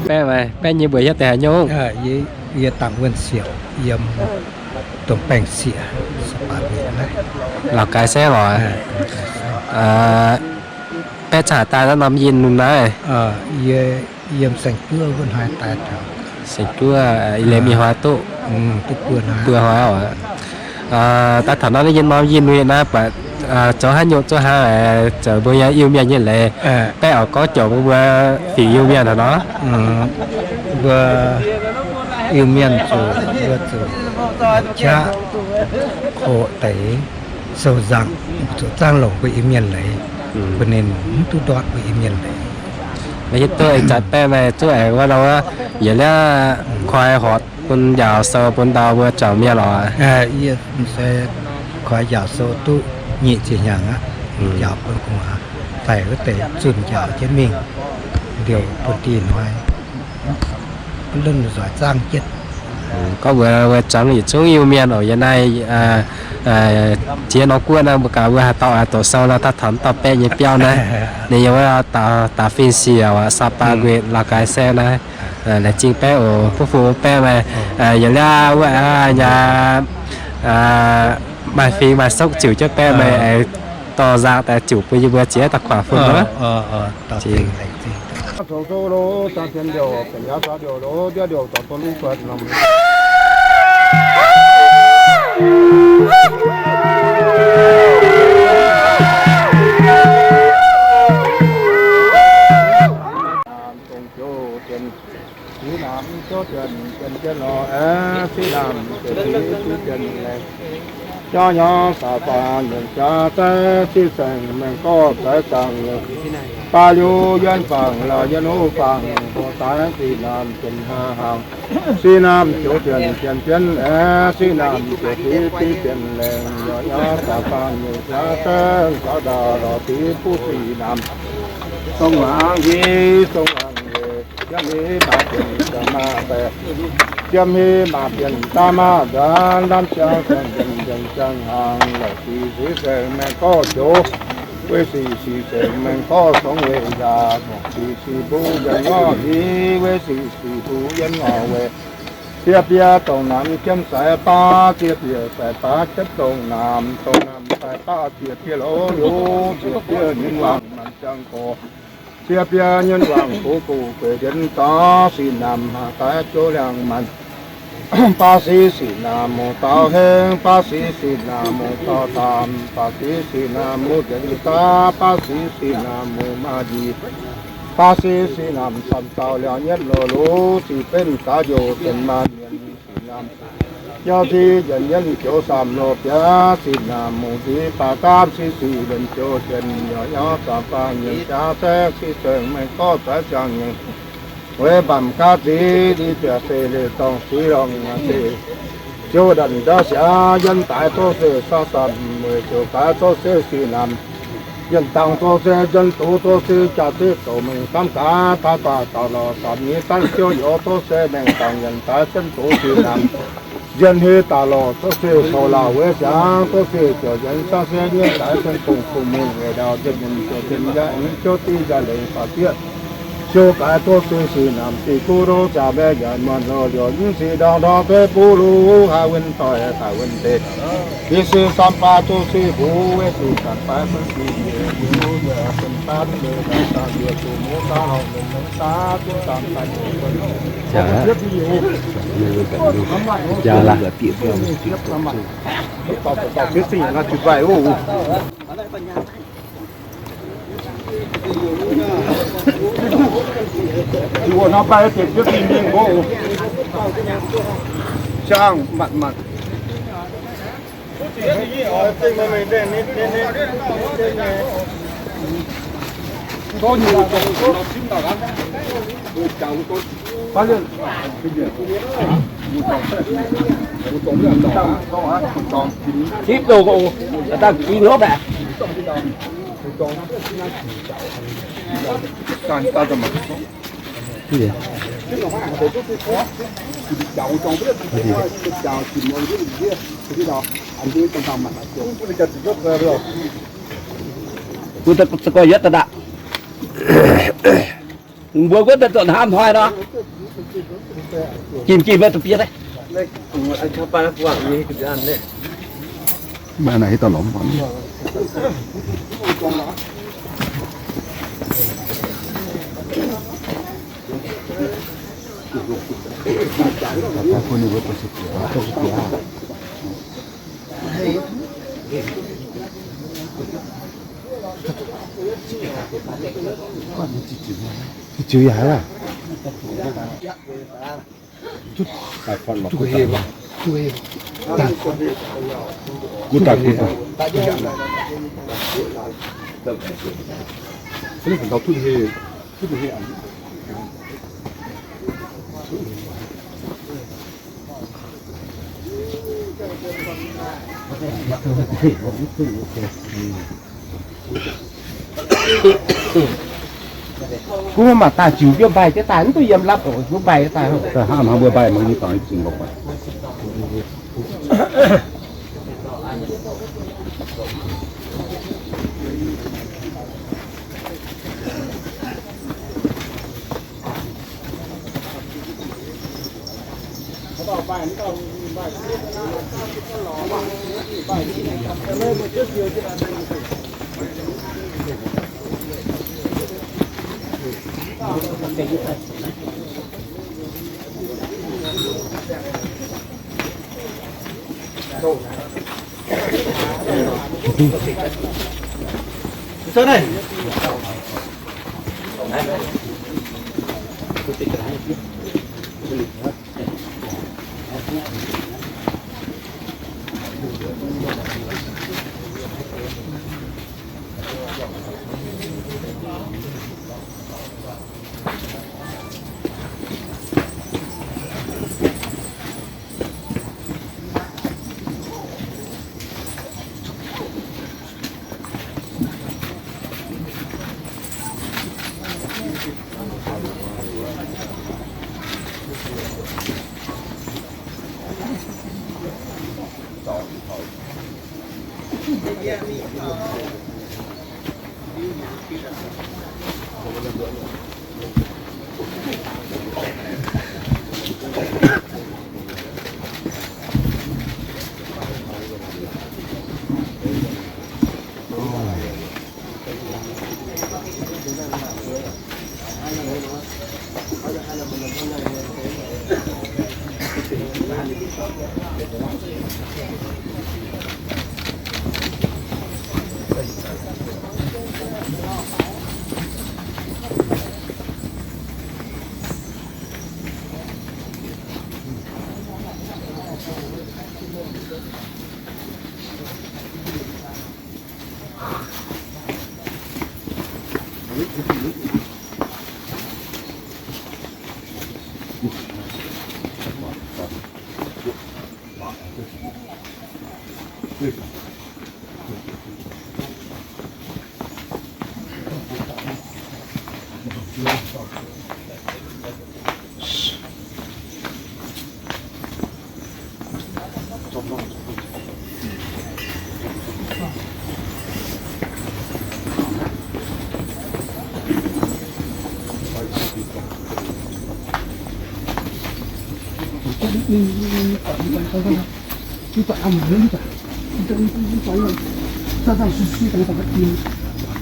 Baeqv, baeqv nyei mbuox hietv deix haaix nyungc? Yie Dangc Wuonh Siouc, yiem Domh Baengh Sieqv, Sapa Mienh naaiv. Lào Cai Seng oc. Baeqv caux daaih naaiv norm yinh naaiv? Yie yiem saeng-guoqv wuov hnoi daaih taux. Saeng-guoqv, ih liemh ih hnoi duqv buo hnoi oc. Daaih taux naaiv yie norm yinh naaiv buatc zoux haaix nyungc zoux haaix, zoux mbuo nyei Iu-Mienh nyei leiz. Baeqv oix gorngv jomc mbuo fingx Iu-Mienh haaix nor? Mbuo Iu-Mienh zuqc, mbuo zuqc qaqv, koqv deix, sou nzangc, zuqc zaangv longc mbuo Iu-Mienh leiz, bun ninh mv duqv ndortv mbuo Iu-Mienh leiz. Maiv hiuv duqv ih zanc baeqv meih zuqv aengx wuov nor, yietc liuz koi horpc bun njaaux sou bun ndau mbuo zuangx mienh oc. Yie se koi njaaux sou duqv nyic ziepc hnyangx aqv, njaaux bun gu'nguaaz daaih wuov deix zunh njaaux jienv mingh liouh bun dih hnoi, lunv nzoih zaangv jienv. Gorngv mbuox wuov zuangx yietc zungv Iu-Mienh oc, yie naaiv jiex norm guoqv naaiv mbuo gaax mbuo haaix dauh doqc sou nor, daaih taux dauh baeqv nyei biauv naaiv, ninh yiem wuov daux fin siec aqv, Sapa Guetc, Lào Cai Seng naaiv. Laengz zingh baeqv oc, bun fuqv baeqv meih. Yiem liuz wuov nyei maaih fingx maaih sokv ziouc jienv baeqv meih aengx dorh nzangc daaih ziouc bun yie mbuo ziex dauh kuaaic fun oc. Siqv naamh ziouv dienx, dienx jienv lorz aeqv, siqv naamh ziouc siqv, siqv dienx laengz. Jauv nyorx daaih faanh nyungc jaax zaiv, siqv saeng-maengh gorx zaaix zaangc nyungc. Baav liuz yiem fangx lorz yiem wuov fangx, hoc daaih siqv naamh dienx hnangv. Siqv naamh ziouc dienx, dienx jienv aeqv, siqv naamh ziouc siqv, siqv dienx laengz. Nyorx nyorx daaih faanh nyungc jaax zaiv, zaux ndau lorz siqv buv siqv naamh. Song hnaangx hiv, song hnaangx weic, yiem hiv maaz dienx daaih maaz baeqc, yiem hiv maaz dienx daaih maaz nzuonx, lamh ziangx saeng-saeng, saeng-saeng hnaangx, lorqc siqv siqv saeng-maengh gorx joux, weic siqv siqv saeng-maengh gorx songx weic nzaac, siqv siqv mbuo yiem ngorc hiv, weic siqv siqv mbuo yiem ngorc weic. Cie biei dongh naamh jiemv sai baav, cie biei sai baav jiemv dongh naamh, dongh naamh sai baav cie biei loz yoz, cie biei nyuonh wangc maanc ziangh gorx. Cie biei nyuonh wangc buv guv gueic ndienx daaih, siqv naamh haaix daaih jouv liangx maanc. Baav siqv siqv naamh mouc daaux hengv, baav siqv siqv naamh mouc daaux daamh, baav siqv siqv naamh mouc ndienx daaih, baav siqv siqv naamh mouc maaz njiec. Baav se sih namx samv dauh liangx nyetv loz-loz, ziqc benv gaax njoux benx maanh mienh sih namx. Jauv ti njiec nyetv joux samv loz biaav sih namx, mungz nziv baac gaamv si sic mbienc joux jienv, yaac yaac zaangc faang nyienc jaax zaeqv si zengc, mengh gorqv zaaix ziangh nyengc. Weic mbaamc gaav nziv ndie biaac seix leiz dorngh sic lorngh seix. Ziouv ndanc ndau siangx yien daaix zorqv se saav samv, weic ziouc gaax zorqv se sih namx. Yien dangx zorqv se yien doz zorqv se jaax zeiv douc mengh gaamv gaax taaix guaax daux lorqc samx nyei zanv ziouv youz zorqv se maengh dangx yien daaix jienv doz sih namx. Yien hei daaih lorqc zorqv se coux laauc weic siangx zorqv se ziouc yien saav se nyei daaix jienv dongh bungx mengh weic ndau jienv mienh ziouc jienv yaac mv ziouv div yaac leiz faaux dieqv. Siou gaax zorqv se sih namx, dih guv ndo ziangx mbaeqv nyanc muonh loz liouc mv sic ndorng ndorng dueiv buv luv haaix wuonh doic daaih wuonh deix. Dih se samv baav zorqv se mbuo weic zuqc zanc baav mv sic yie yie yie benx baav mv leiz daaih dangh yie zuqc mouv daav horngh mengh mengh daav zunv dangx daaih. Jaa, jaa laaix. Sipv doh, dangh jiex hopv aeqv. Mbuo za'gengh yietv daaih. Mbuo gunv daaih zoux hnamv hnoi nor. Jimv jimv maiv duqv bieiv daaih. Maiv naaiv hiuv dauh lorz mv baac. Ziux yaac haiz laah. Gu daaih, gu daaih. Gunv mv maaih daaih ziux mbiouv mbaih jienv daaih, mv duqv yiem lapv oc, mbuo mbaih daaih. Daaih hnangv nor mbuo mbaih mangc nyei dorngx ziux longx.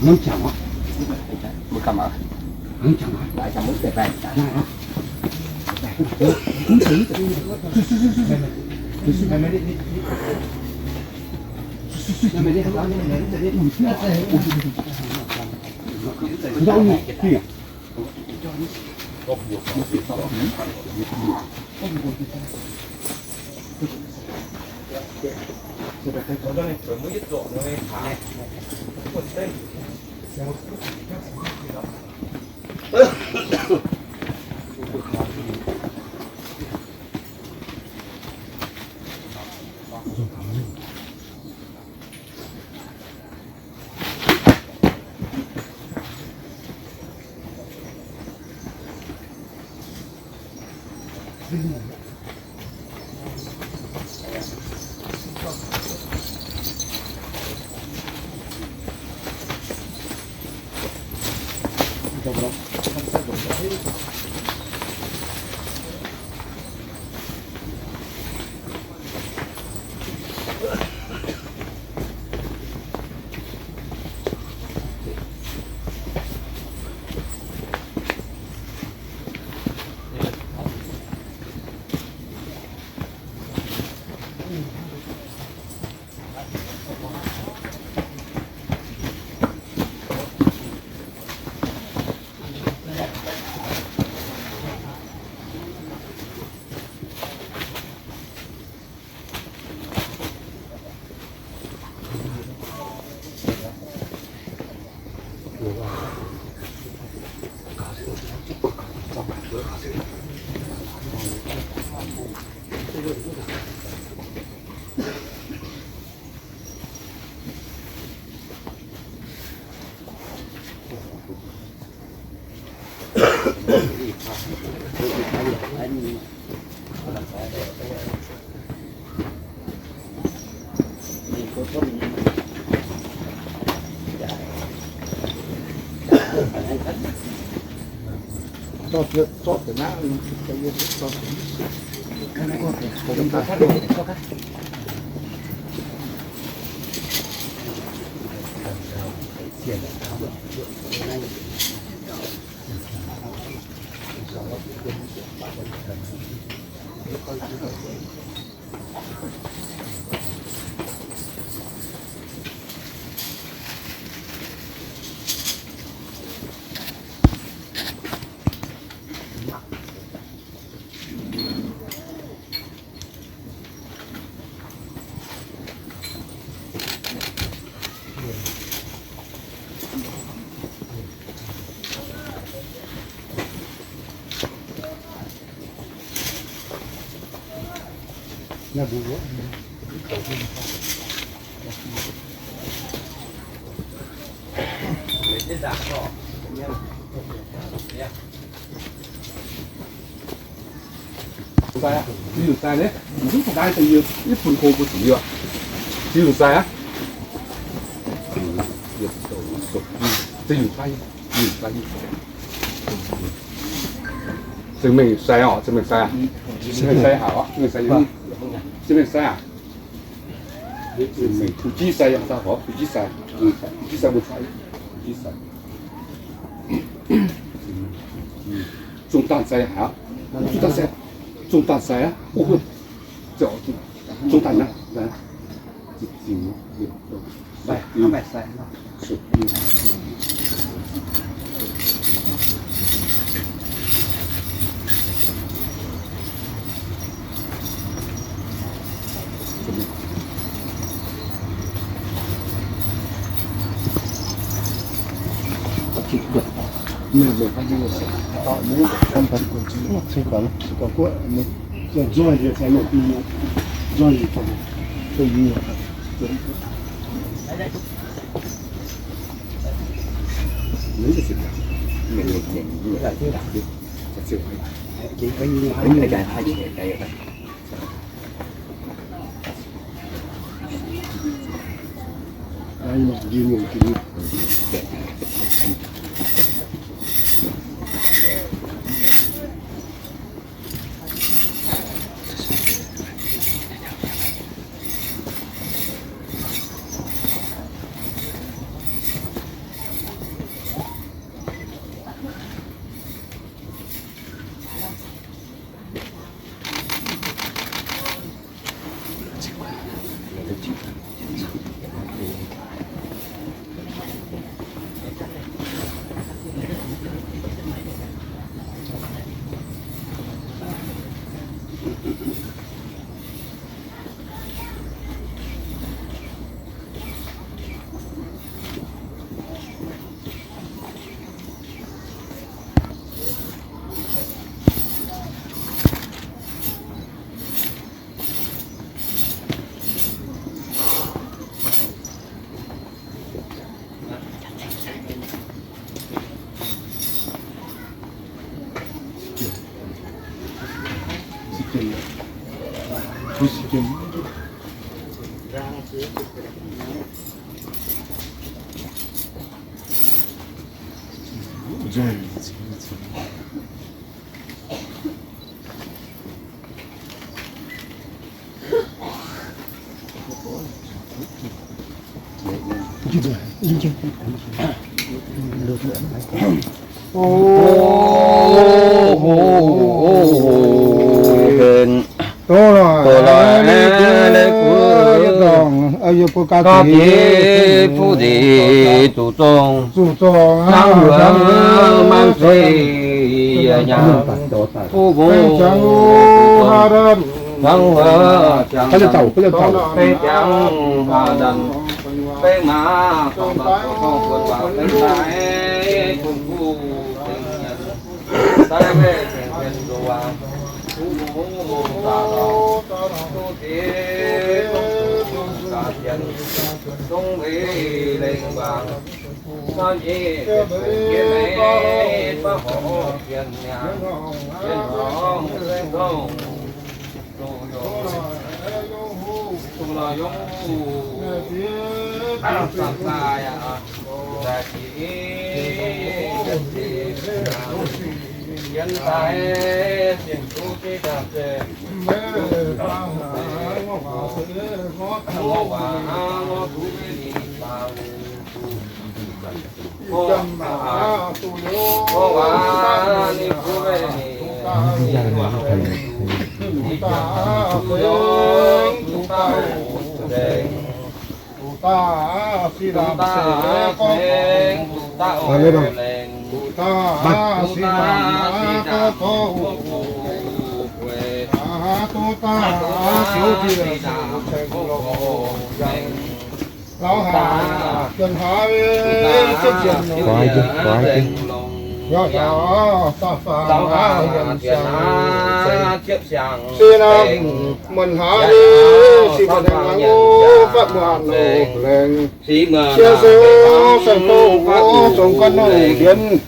能讲吗？能讲吗？来，咱们再拜一下。Sai aqv, ziex nyungc sai nyei, mv daaih da'nyeic, yie bun hlo mbuo zuqc yie. Ziex nyungc sai aqv. Ziex nyungc sai, ziex nyungc sai. Ziex mengh sai oc, ziex mengh sai aqv. Ziex mengh sai haic oc, ziex mengh sai, ziex mengh sai aqv. Ziex mengh, fu'jueiv sai yangh daaih oc, fu'jueiv sai, fu'jueiv sai mbuo sai, fu'jueiv sai. Zungh daanh sai haic aqv. Zungh daanh sai, zungh daanh sai aqv. Zungh daanh naaiv. Doz-loix, doz-loix, fuqv nziex zuqc zong, hnangv wuov maanc zeiv yaac nyanc fuqv nqox. Hnangv wuov ziangh daaih, beiv ziangh haaix daaih, beiv maa dorngx dorngx buonc waac beiv daaih, bun kuv tengx nyanc. Daaih weih tengx tien nzox waac, kuv mouz daaih dorngx, duqv diex dongh zungv gaax sienx, dongh weic lengh waac, naaiv nyei bieqc bieqc meix baav horc sienx nyanc, sienx horngh saeng-gouv. Zuqc yungz, zuqc lorz yungz, zuqc daaih daaih aqv. Daaih jiex, daaih jiex, yienx daaih, zinh duqv jiex daaih se, ngorc waac, ngorc duqv mingh baaux zuqc. Laux haaix, juonc haaix, ziepc nzengc longx, yaac yaac da'faanh haaix, yienc siang-zengx. Se naaiv muonc haaix, se muonc haaix, fatv muonc laengz, cie se o, saeng-fou o, zongx guanh nouh ndienx.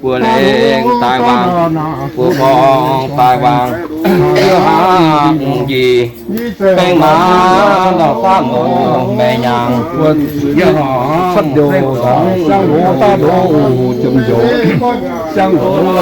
Buo lengh daaih wangc, buo gorngv daaih wangc, yie haav njiec, baeng maaz ndau faatv mouz maengx nyaangc, yie haav cuotv njoux dorngx, siang loz daaih ndoqv jiem njoux, siang loz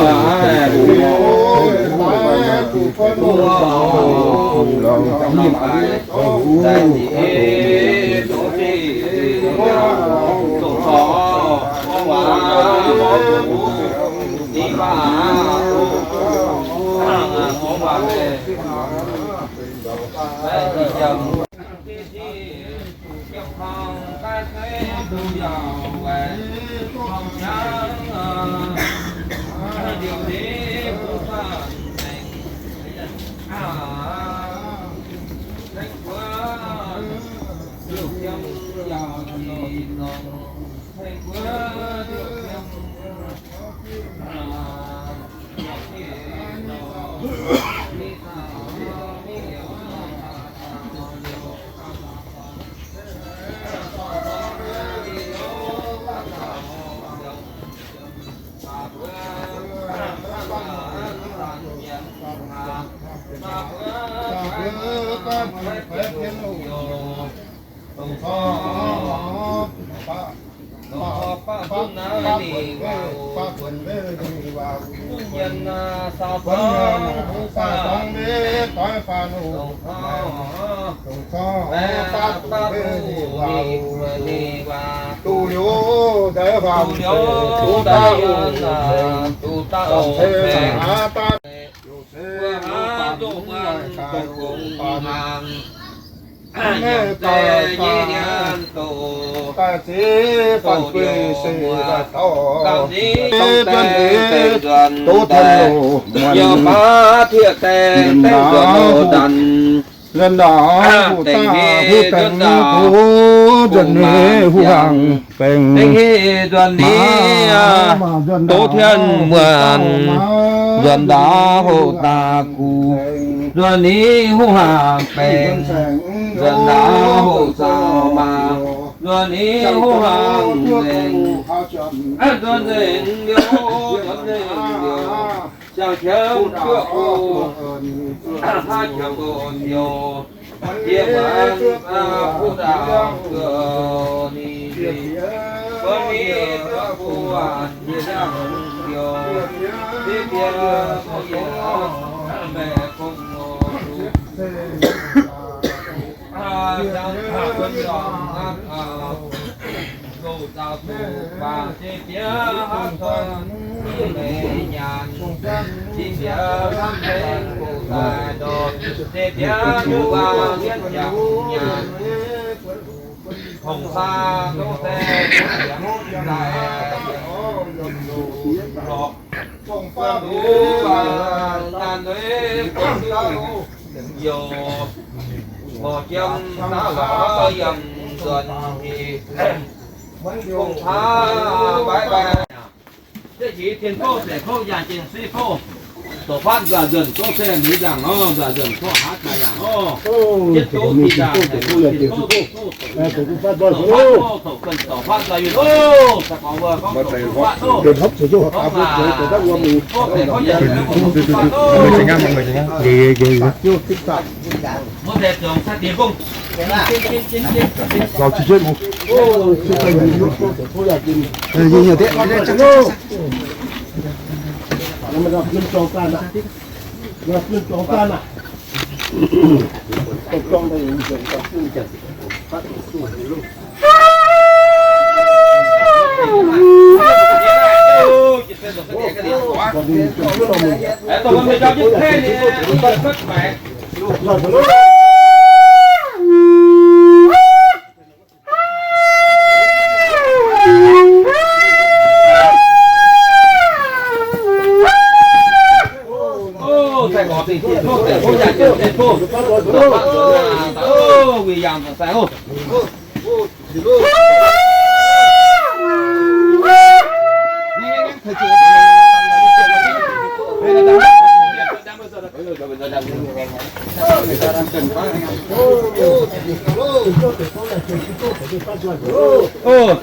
Nzuonx ndaauv huv daaih, huv daaih, huv daaih, huv nzuonx ni huv hnaangx baengh, nzuonx ni, tov tien muonc, nzuonx ndaauv huv daaih gux, nzuonx ni huv hnaangx baengh, nzuonx ndaauv huv zaux maaz, nzuonx ni huv hnaangx nzengc, nzuonx nzengc liuz, nzuonx nzengc liuz, siang-qiemx guoqv gu, haav qiemx mbuo oix ziouc, yie muonz huv daaih guoqv ni, guoqv ni guoqv gu, yie ziangh liuz, yie bieqc mbuo yietc maengx gong zuqc, siang-qiemx guoqv ni, zoux zaux zuqc baac se bieqc haav cuotv yie meix nyaanh, se bieqc hnamv mengh hoc daaih ndortv, se bieqc nduov waac yietv jangc nyaanh, tongc saah dongh se daaih lorqc, dongh faah nduov waac naanc nduov youc, morc jiem daav lorz yiem nzuonx heh, dongh faah baaix baaix. Deix jiex tien kouv, deix kouv yaac jiex suiv kouv. Doqc fatv nzaac nzuonc kouv se mingh nzaangc nor, nzaac nzuonc kouv haav daaih yaac nor. Jienv doqc fih nzaangc, deix kouv tien kouv, deix kouv, deix kouv fatv nzoih fatv, doqc fatv nzaangc yunh oc. Sai-gorx mbuo gorngv doqc fatv oc. Gorngv laaix, deix kouv yaac jiex suiv fatv oc. Mbuo deix ziouc sai diex bung.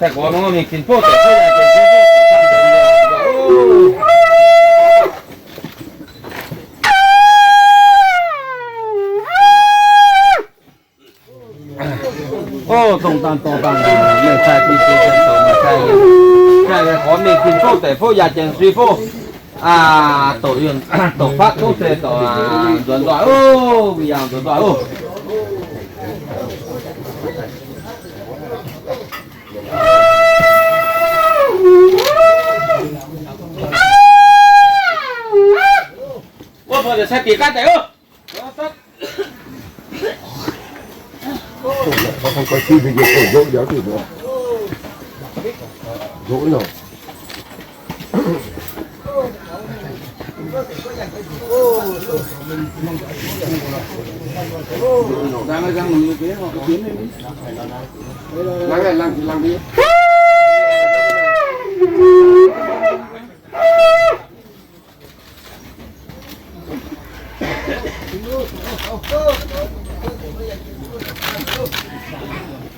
Sai-gorx mbuo mingh ginx bouv deix, o, dongh dangh dorh dangh, meih sai-gorx mingh ginx bouv deix fouv, yaac jangx suiv fouv. Doqc yunh, doqc fatv tov se doqc nzuonx nzoih oc, yangh nzuonx nzoih oc. Wuov mbuo sai bieqc gaanv deix oc.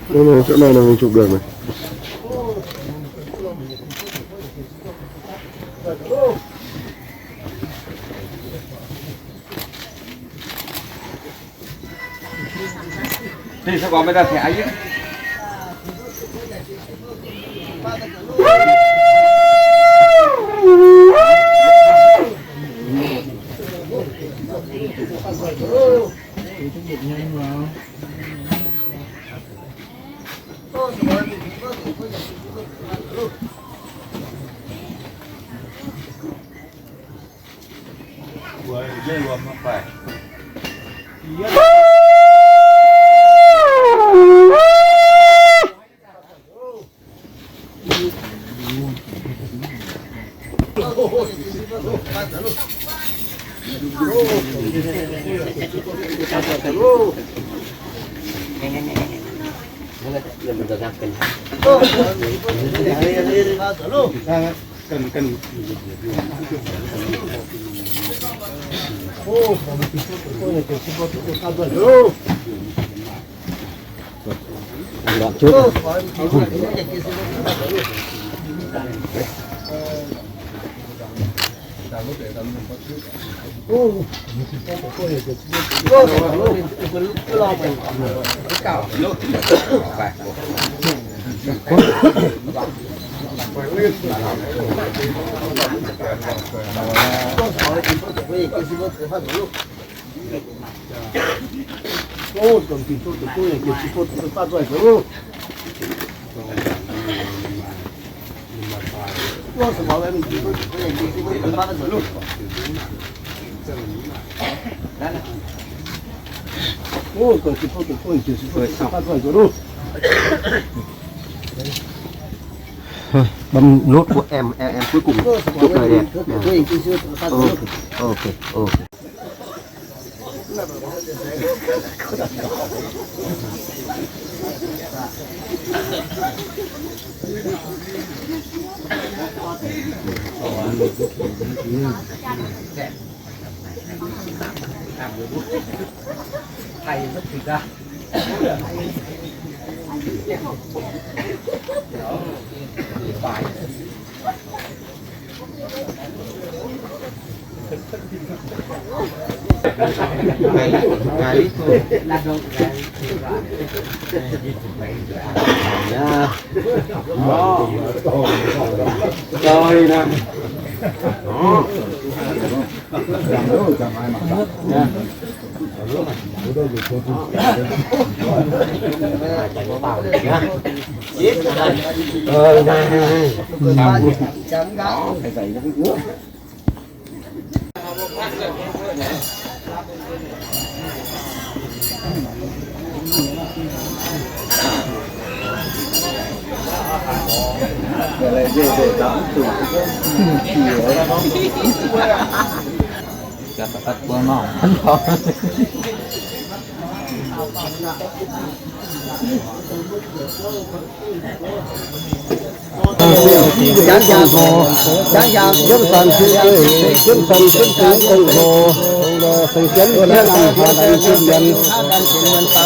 Đây này, chỗ này là mình chụp được này. Bấm nút của em, em, em cuối cùng. Chúc đời đẹp. Ok, ok, ok. Jangx yangh, jangx yangh, jienv sanh jienv zeiv, jienv sanh jienv zeiv, dongh nor, dongh nor, seng jienv jienv an, haaix daaih jienv yiem.